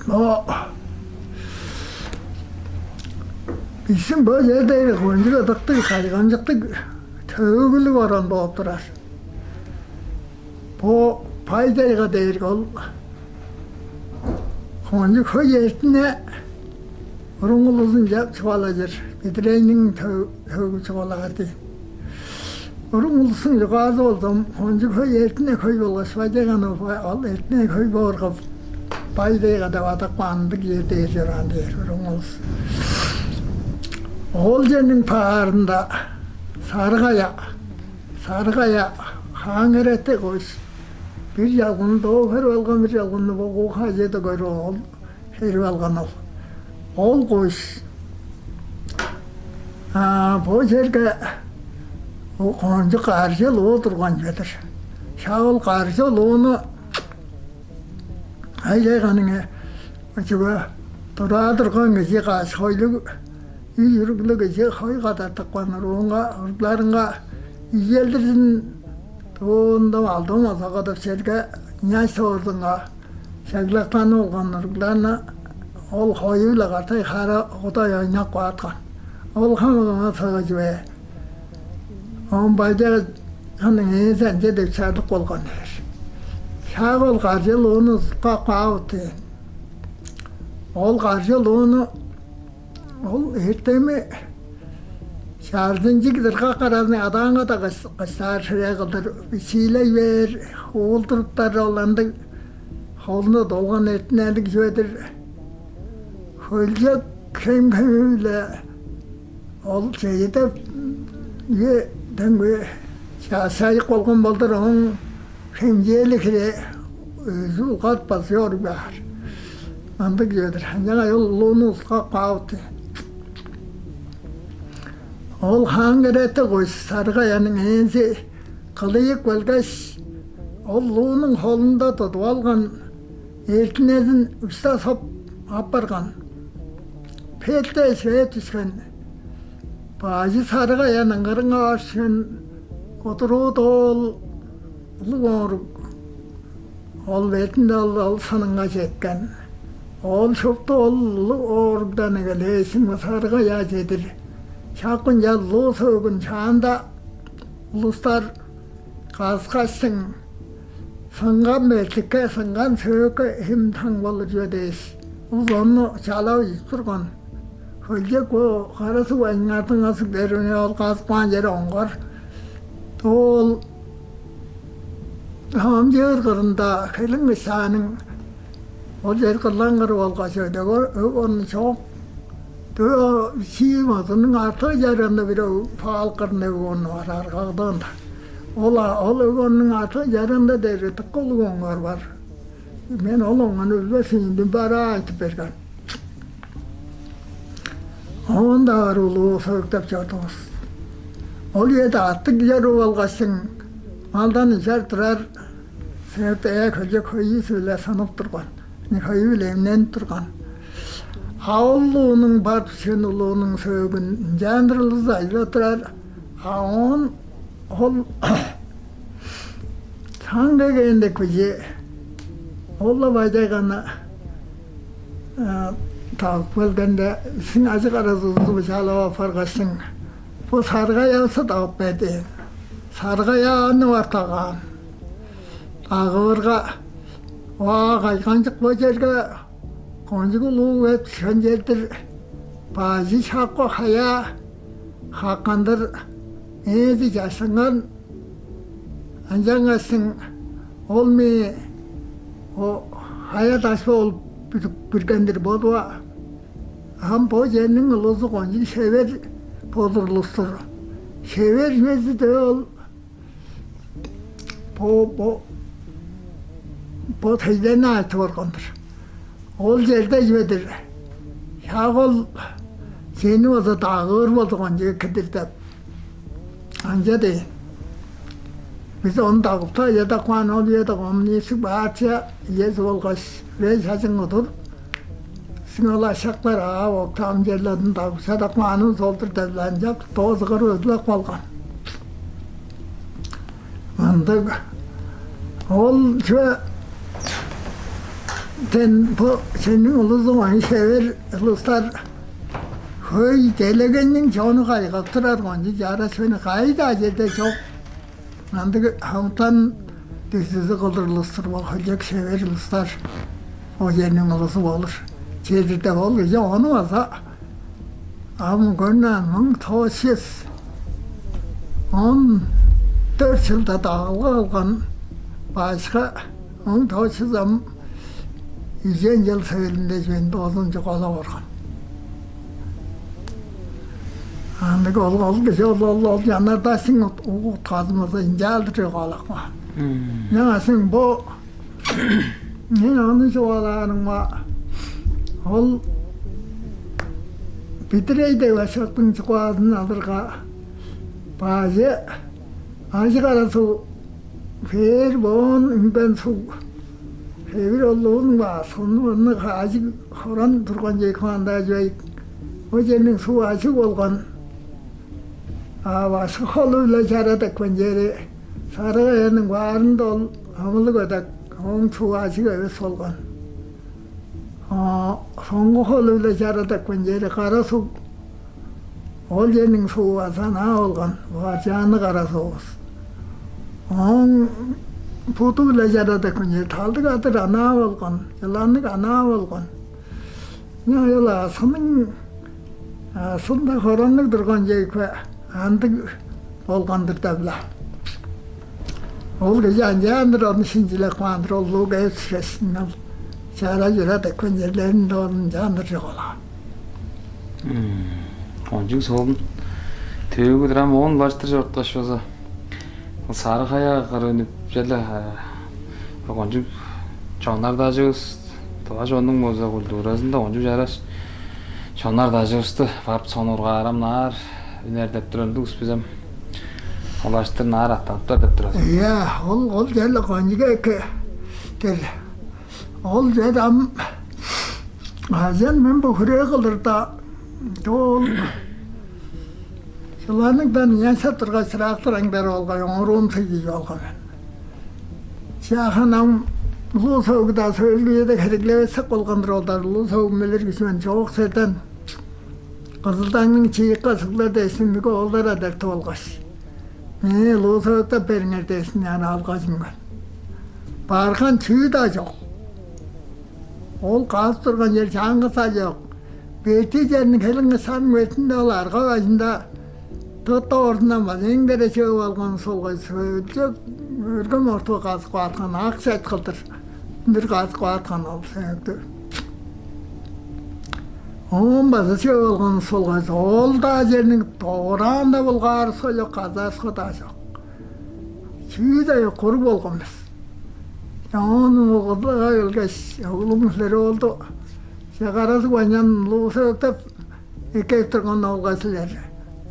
бо бистиң бо черде кончуг ыдыктыг, кайгамчыктыг төөгүлүг оран бооп турар. Бо Бай-Тайга дээрге ол кончуг хөй эртине уруң улузунче чугаалажыр, бедирээниң төөгү чугаалаар дээйн. Уруң улустуң чугаазы болза, кончуг хөй эртине хөй болгаш, Бай-Тайганы ол эртине хөй боорга, Бай-Тайга деп адап каан ындыг чер дээр чораан дээр уруң улус. Ол черниң баарында Сарыг-Ая, Сарыг-Ая, Хаан-Херетте куш. Бир чалгыны доо херип алган, бир чалгыны бо куу хажыда көрүп ол херип алган ол. Ол куш, а, бо черге кончуг каржы улуу турган чүве-дир. Шак ол каржы улууну ай-чайганың чүге тураа турган кижи каш хойлуг, үй-чүрүглүг кижи хой кадар тыпкан уруунга, уругларынга ижелдирзин дуунда алдым озагадып черге няш соорзунга, шаглактанып олган уругларны ол хою-биле катай хара кудай ойнап кааткан. Ол хамык ыңа сыгы чүве. Оон бажыңның ээзи ынча деп чадып болган дээр: «Шак ол каржы улууну узуткап каавыт» дээн. Ол каржы улууну ол эртеми чарзынчыг дыргак аразын адаанга-даа кыс-, кыстаар шырай кылдыр бичиилей бээр, уулдуруптар ол ындыг холунда долган эртинелиг чүве-дир. Хөлчок хем-хеми-биле ол чеже-даа үе-ден үе чаасчаажык болган болдур, ооң хемчээли хире өзүп улгатпас чоруп каар. Ындыг чүве-дир. Ынчангаш ол улууну узуткап каавыт. Ол хаан херетиг куш Сарыг-Каяның ээзи кылыйып келгеш, ол улууның холунда тудуп алган эртинезин ушта соп апарган. Петте эшкээ дүшкен. Бажы Сарыг-Каяның кырынга оршун кудуруу доол улуг оорук. Ол бетинде ол, ол сынынга четкен. Ол шупту ол улуг ооругдан эгелээш, Сарыг-Каяа чедир шак ынча улуу сөөгүн шаанда улустар каскаштың, сынган бертикке, сынган сөөкке хим-таң болур чүве дээш, улус ону чалап ижип турган. Хөлчок бо кара суг айыңнардыңар сүглерине ол казып каан чери оңгар. Ол Амчыыр кырында хилиң кышааның ол чер кылаң кыры болгаш өдегөр өг орну чок. Дөө чиим одунуң артыы чарыында бир өг паал кырында өг орну бар аргагдаанда. Ол, ол өг орнуң артыы чарыында дээрге дыка улуг оңгар бар. Мен ол оңганы билбес ийин, дүн бараа айтып берген. Оон-даа улуу сөөктеп чордувус. Ол үеде аттыг чоруур болгаштың, малдан ынчаар турар сөөкте ээ хөлчок хөйү-биле сынып турган, хөйү-биле эмненип турган. А ол улуунуң бар, бүшен улуунуң сөөгүн ынчаандыр улус ажыглап турар. А оон ол саң кегенде кижи ол-ла бажайганы, а, тагып келгенде, сиң ажыг аразы узузу чалап апаргаштың, бо Сарыг-Каявысты тагып бер дээн. Сарыг-Каяаны бартагаан. Тагыырга, ваа, кайгамчык бо черге кончуг улуу кээп дүшкен чер-дир. Бажы шак бо хая хаккан-дыр, ээзи чаштынган. Ынчангаштың ол мээ о хая-даш болуп бүдүп кирген-дир болуп-а. Ам бо черниң улузу кончуг шевер болур улус-тур. Шевер чүвези-даа ол бо, бо, бо тейлени айтып орган-дыр. Ол черде чүве-дир. Шак ол сени болза дагыыр болду кончуг эки-дир деп. Ынча дээн. Бис ону дагылта ыядап каан, ол үеде коммунистиг партия үези болгаш, үрей-шажын удур. Сиң ол ашактар аап, октаан черлерин дагыша дакмаанын солдур деп-ле ынчап доозугар өзүлеп калган. Ындыг ол чүве ден бо сениң улузуң аңаа шевер улустар хөй делегейниң чону кайгап турар кончуг чара чүвени кайда черде чок. Ындыг хомтан дизизи кылдыр улус-тур бо хөлчок шевер улустар, бо черниң улузу болур. Чедирде ол кижи ону база ам көрүнөөн муң тос чүс он дөрт чылда дагылга кылган башка, муң тос чүс ам үжен чыл сөөлүнде чүвени доозун чугаалап орган. Андыг ол, ол кижи ол, ол, ол чаннарда сиң ут-, угу утказын болза ынчалдыр чугаалап каан. Мм. Ынчангаш сиң бо, мен ону чугаалаарымга, ол Бедирей деп ашактың чугаазын алырга, бажы ажыг ара суг, бээр боон үнген суг, хевир ол улуг баа, сонну ынныг ажыг хоран турган чей каанда чай. Ол черниң суг ажыг болган. А башкы холу-биле чара декпен чери Сарыг-Каяның баарында ол амылыг өдек, ооң суг ажыг эвес болган. А соңгу холу-биле чара декпен чери кара суг, Ол черниң суу база анаа болган, бо Аржаанныг кара суувус. Ооң буду-биле чарады, күнү талдыг адыр анаа болган, чыланныг анаа болган. Ынчан ол Асының, Асында хоранныг турган чүве андыг болган-дыр деп-ле. Ол кижи ынчаан-дыр ону шинчилеп каан-дыр, ол улуг эвес кижиниң ол чара-чура деткиин черлеринде ол ынчаан-дыр чугаалаан. Кончуг солун төөгү-дүр ам, оон улаштыр чоруткаш база. Ол Сарыг-Хаяга кырынып черле, кончуг чонар-дажывыс, тыва чоннуң болза культуразында кончуг чараш чонар-дажывысты барып сонуургаар, ам ынаар үнер деп турар улус бис ам. Улаштыр ынаар аттаныптар деп турар. Ийе, ол, ол черле кончуг эки-дир. Ол чер ам, а, ынчан мен бо хүрээ кылырда, ол чыланныг дан ыяшап тургаш, трактор аңдар болгай, оруум сый кижи болгай мен. Чаа, ханам улуг сөөгү-даа сөөлгү үеде хереглевесек болган-дыр олар, улуг сөөгү билир кижи мен чоок силерден. Кызыл-Дагның чыйыкка суглар дээштиң мөге оолдар адертип алгаш, мээ улуг сөөгү бериңер дээштиң, аны алгаш үнген. Барган чүү-даа чок. Ол казып турган чер чаңгыс-даа чок. Бетии черниң хелиң кышаның бетинде ол арга бажында дыт орундан база эңдере чыып алган солгай сөөлче өргем ортуга казып кааткан, ак чайт кылдыр үндүр казып кааткан ол сөөгү. Оон база чыып алган солгай, ол-даа черниң дораан-даа булгаарыска чок, казаарыска-даа чок. Чүү-даа чок, куруг болган бис. Оон оглуга келгеш, оглум, силер оолду чагаразы банян улуг сөөгү эккеп турган болгай силер.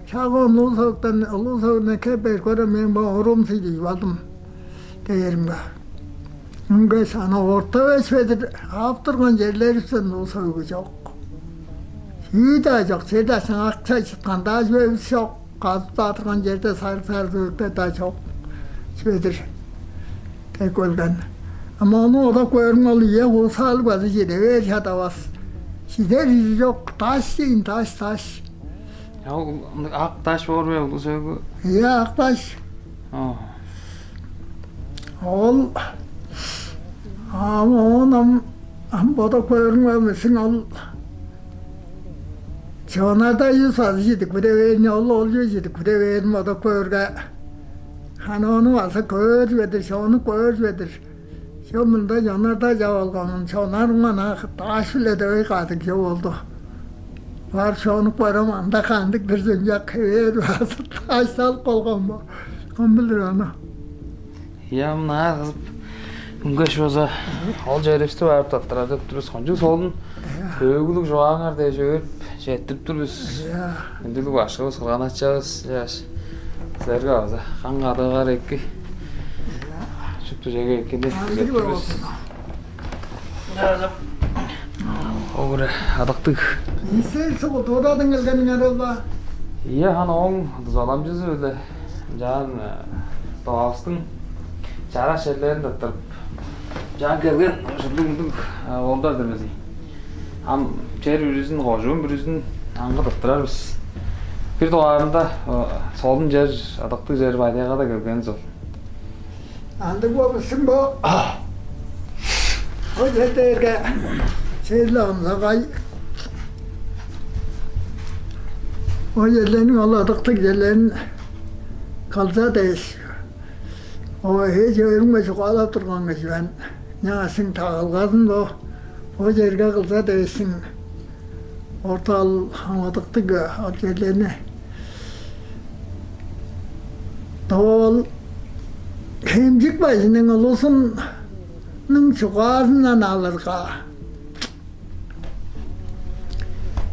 Шак оон улуг сөөгүден, улуг сөөгүден эккеп бээр, көрем, мен бо оруум сый кижи болдум дээримге. Үнгеш, аны орта беш бедир ап турган черлеривистен улуг сөөгү чок. Чүү-даа чок, чер-даа саңак чай чыткан-даа чүвевис чок. Казып-даа турган черде сарыг-сарыг сөөгү-даа чок чүве-дир деп келген. Ам ону одап көөрүң, ол ийе, хуусаалыг база чиде бээр чадавас. Чидер чири чок, даш дейн, даш, даш. Ол ындыг ак даш боор бе, улуг сөөгү? Ийе, ак даш. Оо. Ол, ам оон ам, ам бодап көрүңер, мисиң ол чонар-дажывыс база чидип кире бээр, ол, ол чүве чидип кире бээрин бодап көөрге, ханы ону база көөр чүве-дир, чонуп көөр чүве-дир. Чо, мында чонар-дажы ап алган, чонарым ана даш-биле дөй кадыг чо болду. Бар чонуп барам, анда кандыг-дыр, чынчак хевээр база даш салып калган бо. Кым билир ону. Ийе, ам ынаар кызып үнгеш болза, ол черивисти барып таптырар деп тур бис. Кончуг солун, ийе, төөгүлүг чугааңар дээш өөрүп четтирип тур бис. Ийе. Хүндүлүг башкывыс, кырган-ачавыс, чааш, силерге база каң кадыыңар эки. Ийе. Шупту чеге экини. Андыг күзеп тур бис. Болзун. Ол хире ыдыктыг. Исер сугу дуурадан келгениңер ол бе? Ийе, ханы ооң дузаламчызы-биле чаан, э, Тывавыстың чараш черлерин тырттырып, чаан келген ужурлуг мындыг, э, оолдар-дыр бис ийин. Ам чер бүрүзүн, кожуун бүрүзүн аңгы тырттырар бис. Бир дугаарында, э, солун чер, ыдыктыг чер Бай-Тайгада келгенивис ол. Андыг болзун бо. Ол чер дээрге черле онзагай. Ол черлерниң, ол ыдыктыг черлерин кылза дээш. О, эш-өөрүмге чугаалап турган кижи мен. Ынчангаштың тагылгазын бо, бо черге кылза дээштиң. Орта ол ам ыдыктыг ол черлерни. Ол Хемчик бажының улузунуң чугаазындан алырга,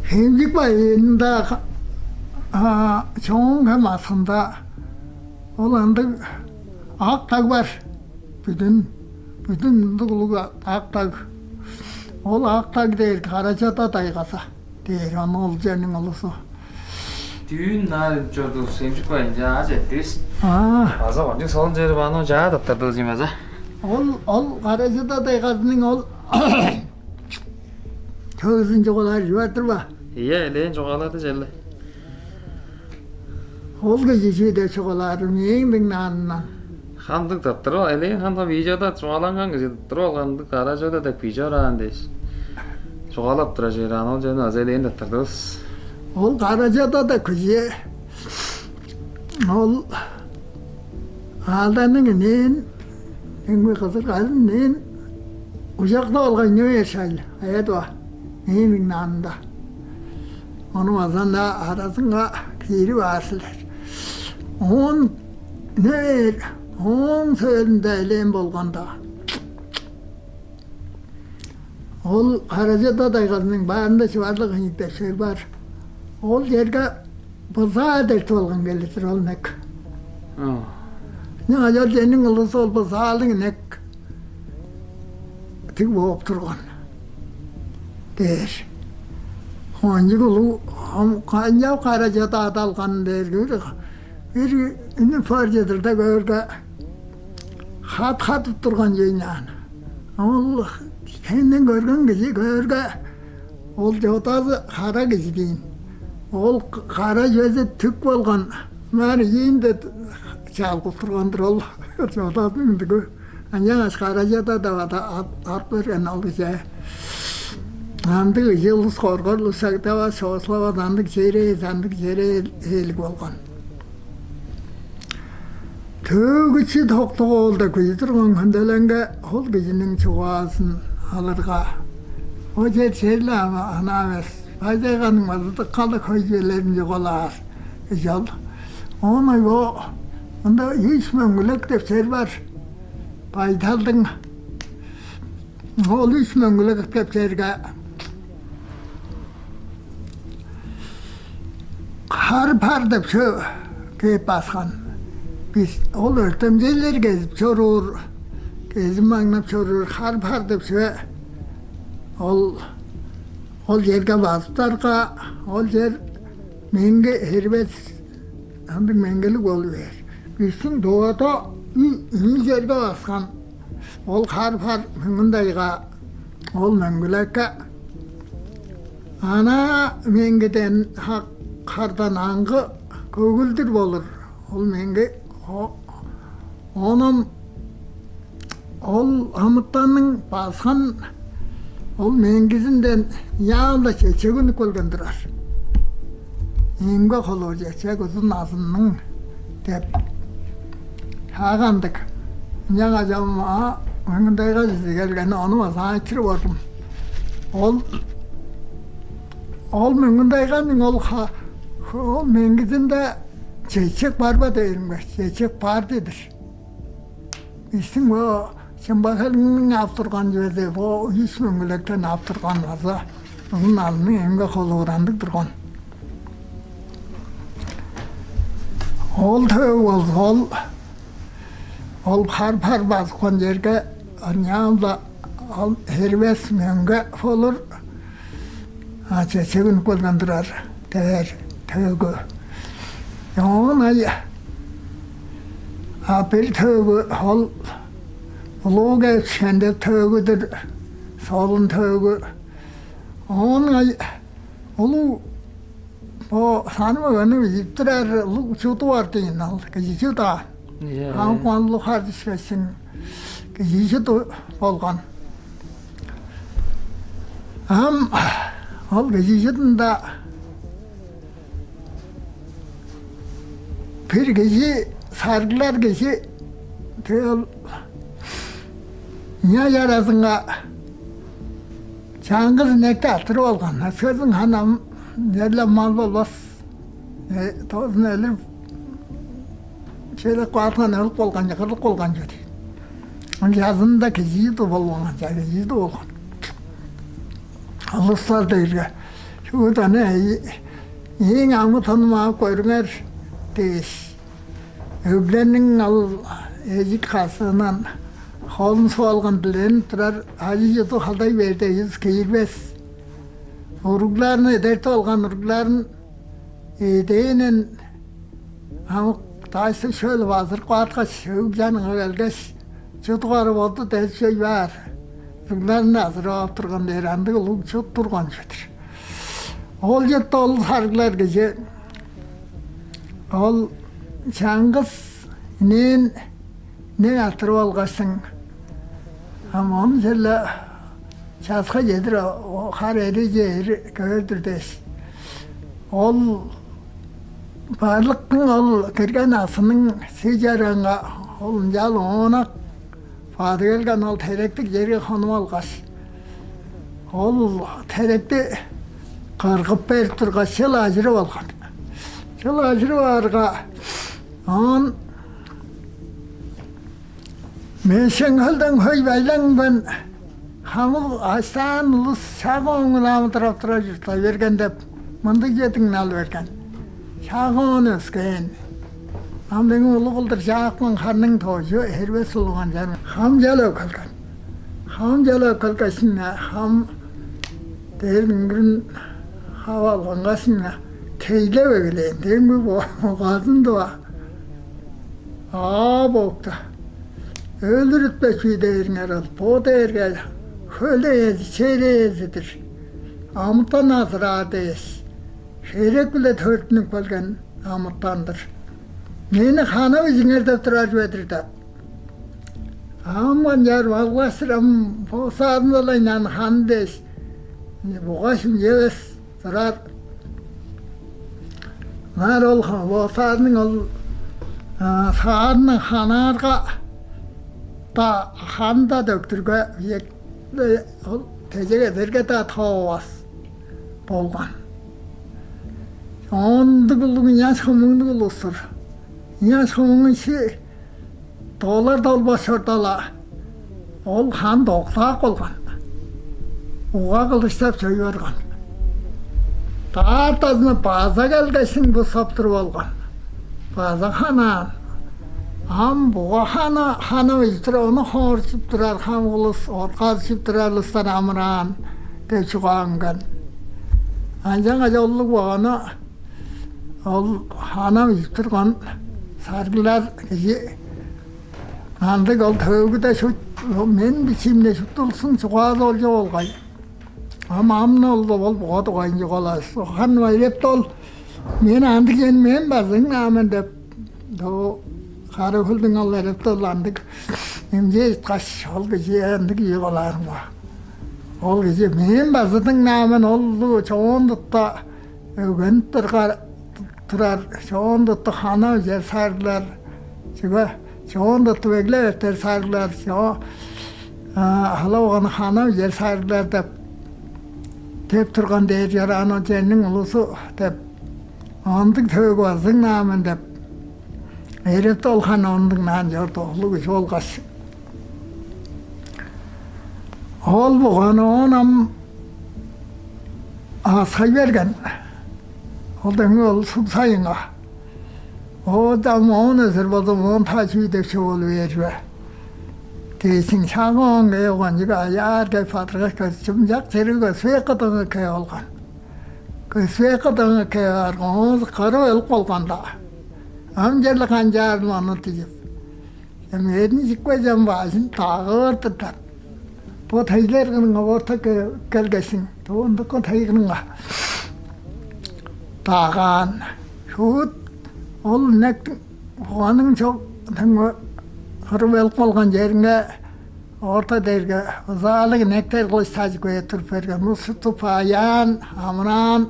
Хемчик бажында, а, Чоон-Хем аксында ол ындыг ак даг бар. Бүдүн, бүдүн ындыг улуг ак даг. Ол ак даг дээр Кара-Чада тайгазы дээр, ону ол черниң улузу. Дүүн ынаар үнүп чордувус, Хемчик бажынче чаа четтивис. Аа. База кончуг солун чер бар, ону чаа тырттырдывыс ийин база. Ол, ол Кара-Чада тайгазының ол чөзүн чугаалаар чүве-дир бе? Ийе, элээн чугаалады черле. Ол кижи чүү деп чугаалаарыл мээң дыңнаанымдан? Хандыг тырттырып, элээн хандыг видеода чугааланган кижи тырттырып алган, ындыг кара чода деп кижи чораан дээш, чугаалап турар чер, аны ол чонну азы элээн тырттырдывыс. Ол кара чода деп кижи, ол аалданың иниин, өңгү кызыргазын иниин ужактап алган, үне бээр шайл, ая-даа, мээң дыңнаанымда. Ону база-ла аразынга киирип аар силер. Оон үне бээр, ооң сөөлүнде элээн болганда, ол кара чода тайгазының баарында Чыварлыг хынчык деп шер бар. Ол черге бызаа тырттырып алган келир-дир ол инек. Ынчангаш ол черниң улузу ол бызаалыг инек тиг бооп турган дээр. Кончуг улуг, ам, канчап кара чода адалган дээрге, бир, бир үнүп бар чыдырда көөрге, хат хадып турган чүве-дир аан. Ол хемнен көрген кижи көөрге, ол чодазы кара кижи дийин. Ол кара чүвези тиг болган, маар ийинде чалгып турган-дыр ол чодазының тиги. Ынчангаш кара чода деп ат, ат берген ол кижи. Ындыг кижи улус коргар, улус шагда-ла чоокшулавас, ындыг чээрээ, ындыг чээрээ ээлиг болган. Төөгүчү Токтуг-оол деп кижи турган, хүнделенге ол кижиниң чугаазын алырга, ол чер черле ам анаа эвес, Бай-Тайганың база дыка-ла хөй чүвелерин чугаалаар кижи ол. Оон ой бо, мында Үш-Мөңгүлек деп чер бар, Бай-Талдың. Ол Үш-Мөңгүлек деп черге Хар-Пар деп чүве кээп баскан. Бис ол өртемчейлер кезип чоруур, кезип-маңнап чоруур Хар-Пар деп чүве, ол, ол черге базыптарга, ол чер меңги, хербис, ындыг меңгилиг болу бээр. Бистиң Тывада үй, үй черге баскан ол Хар-Пар Мөңгүн-Тайга, ол Мөңгүлекке анаа меңгиден, ха-, хардан аңгы көгүлдүр болур. Ол меңги, о-, оон ол амытанның баскан ол меңгизинден ынчалдыр чечек үнүп келген турар. Эмге холуур чечек, узун назынның деп. Шак ындыг. Ынчангаш ам, а, Мөңгүн-Тайга чизи келгени, ону база айтырып ордум. Ол, ол Мөңгүн-Тайганың ол ха-, ол меңгизинде чечек бар бе дээримге, чечек бар дедир. Бистиң бо Чымба-Хөлүңнүң ап турган чүвези, бо Үш-Мөңгүлектен ап турган база узун назынның эмге холуур ындыг турган. Ол төөгү болза, ол, ол Хар-Пар базыпкан черге ынчалдыр ол хербис мөңге болур, а, чечек үнүп келген турар дээр төөгү. Оон ай, а, бир төөгү, ол улуг эвсен деп төөгү-дүр, солун төөгү. Оон ай улуг, бо саным өгени бижип турар улуг чуду бар дийин, ол кижи чуду. Ийе. Ам конлуг хар дүшпезин, кижи чуду болган. Ам ол кижи чудунда бир кижи, сарыглар кижи, тыыл, ынча чаразынга чаңгыс инекти арттырып алган. Өскезин ханам, черле мал болбас. Э, тоозун өлүр, чедек квартан өлүп калган, кырлып калган чүве дийин. Ынчазында кижи чуду болган, ча, кижи чуду болган. Улустар дээрге: «Шуут аны, эй, эң амы-тынын ап көрүңер» дээш, өглениң ол эжик хазыындан холун суп алган, диленип турар, ажы-чуду халдай бээрде, чүс киирбес. Уругларын эдертип алган, уругларын эдээнин амык дашты шөл базырып кааткаш, өг чанынга келгеш, чуду кара болду дезип чөй баар. Уругларын азырап ап турган дээр, ындыг улуг чут турган чүве-дир. Ол чутта ол сарыглар кижи Ол чаңгыс нээн, нээн аттырып алгаштың, ам ону черле часка чедир, о, хар эриже эр көөр-дүр дээш. Ол барлыктың ол кирген аксының сый чараанга ол ынчаар оонак бадып келген ол теректиг черге хонуп алгаш, ол теректи кыргып берип тургаш, чыл ажырып алган. Чыл ажырып аарга, оон Мешең-Хөлден хөй байлаңдан хамык аштаан улус шак ооң ынамы турап турар чурттай берген деп, мындыг чедиң ал берген. Шак оон өскен. Ам мээң улуг кылдыр чаапкан ханның тоожу эрбес улуган чарым. Хам чалап келген. Хам чалап келгешиң-не, хам дээр үңгүрүн хап алган кашың-на, тейлеп эгелээн. Демги бо-, бугазын дыва. Аа, бокта. Өлүрүтпе чүү дээриңер ол. Бо дээрге хөл ээзи, чер ээзи-дир. Амытан азыраар дээш, херек-биле төрүттүнүп келген амытан-дыр. Мени ханап ижиңер деп турар чүве-дир деп. Ам канчаар балгаш-тыр, ам бо саарында-ла ынчан хан дээш, буга шимчевес турар. Ынаар ол ха-, бо саарның ол, а, саарны ханаарга-даа, ханда дөктүрге, биек-, ол тежек эдерге-даа тоовас болган. Ондуг улуг ыяш хумуңнуг улус-тур. Ыяш хумуңун ши долар долбас чорда-ла, ол хан доктаап калган. Уга кылыштап чоруй барган. Даартазында база келгештиң бусап туруп алган. База ханаан. Ам буга хана-, ханап ижип турар, ону хооржуп турар хамык улус, отказып турар улустан амыраан деп чугааланган. Ынчангаш олуг буганы ол ханап ижип турган сарыглар кижи ындыг ол төөгүде шут, мен бичиимде шупту улустуң чугаазы ол чок болгай. Ам, ам-на ол, ол буга дугайын чугаалаар. Хан байыпты ол, мен андыг чүвени мен база дыңнаан мен деп, до Кара-Хөлдүң ол эрепти ол андыг эмче чыткаш, ол кижи ындыг чүве болаар бо. Ол кижи, мен база дыңнаан мен, ол улуг чоон тутта өгенип турган, турар, чоон тутту ханап ижер сарыглар, чүге, чоон тутту эглеп эртер сарыглар, чо-, а, ала болганы ханап ижер сарыглар деп, деп турган дээр чораан ол черниң улузу деп, ындыг төөгү база дыңнаан мен деп, эрепти ол хан ону дыңнаан чорду, улуг кижи болгаш. Ол буганы оон ам аскай берген. Ол демги ол суг сайынга. О, ам оон өзер болза, оон таа чүү деп чугаалап бээр чүве. Дээшиң, шак оон кээп алган чүве, аяар кээп, бадыргаш кээп, чымчак черге көстүп каан кыдыгы кээп алган. Көстүп каан кыдыгы кээп алган, оон кырып өлүп калган-даа. Ам черле канчаар ону дижип. Эм, эъдин чикпейн, ам бажын дагыыр-дыр деп. Бо тейлер кырынга орта ке-, келгештиң, тывындыкы тей кырынга дагаан. Шуут ол инек буганың чок, тың-, кырып өлүп калган черинге орта дээрге ызаалыг инектер кылыш сажып кээп туруп берген. Мус туп аяан, амыраан.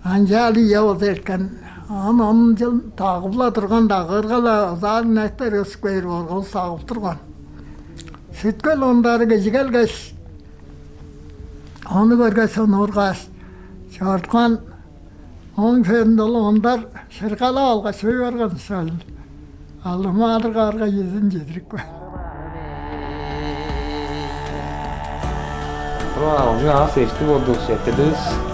Ынчаар үе болза эрткен, оон он чыл дагып-ла турган, дагыырга-ла ызаан инектер өсүп кээр болган, ол сагып турган. Сүт-Хөл ондары кижи келгеш, ону көргеш, ону ургаш, чоруткан. Ооң соонда ол ондар шыргалап алгаш, чоруй барган ышкажыл. Алды маадыр каарга, ийезин чедирип каан. Тура, ону аас эшти болдувус, четтирдивис.